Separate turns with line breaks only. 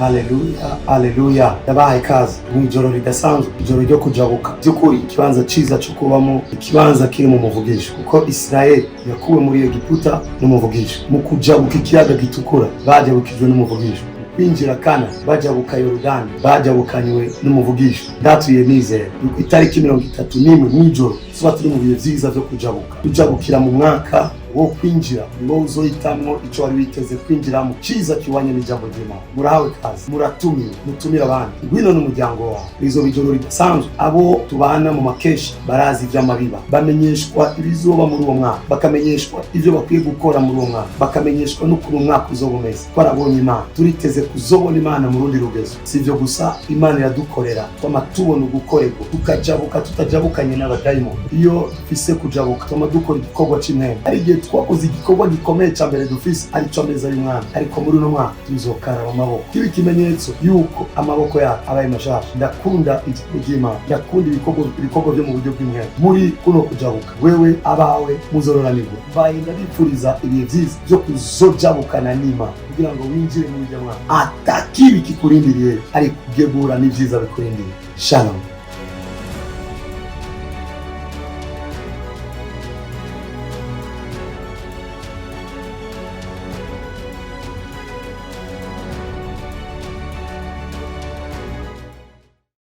Haleluya, haleluya! Ndabahaye ikaze mu ijoro ridasanzwe, ijoro ryo kujabuka. By'ukuri ikibanza ciza cyo kubamo, ikibanza kiri mu muvugisho, kuko Israel yakuwe muri Egiputa n'umuvugisho. Mu kujabuka ikiyaga gitukura bajabukijwe n'umuvugisho, mu kwinjira Kana bajabuka Yorodani bajabukanywe n'umuvugisho. Ndatuye nizera yuko itariki 31 mw'ijoro tuba turi mu bihe vyiza vyo kujabuka, tujabukira mu mwaka wo kwinjira. Ni wowe uzohitamwo ico wari witeze kwinjiramo ciza kiwanye n'ijambo ry'Imana. Murahawe kazi, muratumiwe, mutumire abandi, ngwino n'umuryango wawe. Rizoba ijoro ridasanzwe. Abo tubana mu makeshi barazi ivy'amabiba, bamenyeshwa ibizoba muri uwo mwaka, bakamenyeshwa ivyo bakwiye gukora muri uwo mwaka, bakamenyeshwa n'ukuntu umwaka uzoba umeze. Twarabonye Imana, turiteze kuzobona Imana mu rundi rugezo. Si ivyo gusa, Imana iradukorera, twama tubona ugukorerwa, tukajabuka tutajabukanye n'abadayimoni. Iyo dufise kujabuka, twama dukora igikorwa c'imwema. Hari igihe twakoze igikorwa gikomeye ca mbere dufise, arico ameza y'umwami, ariko muri uno mwaka tuzokaraba amaboko, kiba ikimenyetso yuko amaboko yacu abaye mashasha. Ndakunda ijambo ry'Imana, ndakunda ibikorwa vyo mu buryo bw'imwema. Muri kuno kujabuka, wewe, abawe muzororanirwa. Mbaye ndabipfuriza ibihe vyiza vyo kuzojabukana n'Imana kugira ngo winjire muri iryo mwaka atakibi kikurindiriye, ariko ugiye guhura n'ivyiza bikurindiriye. Shalom.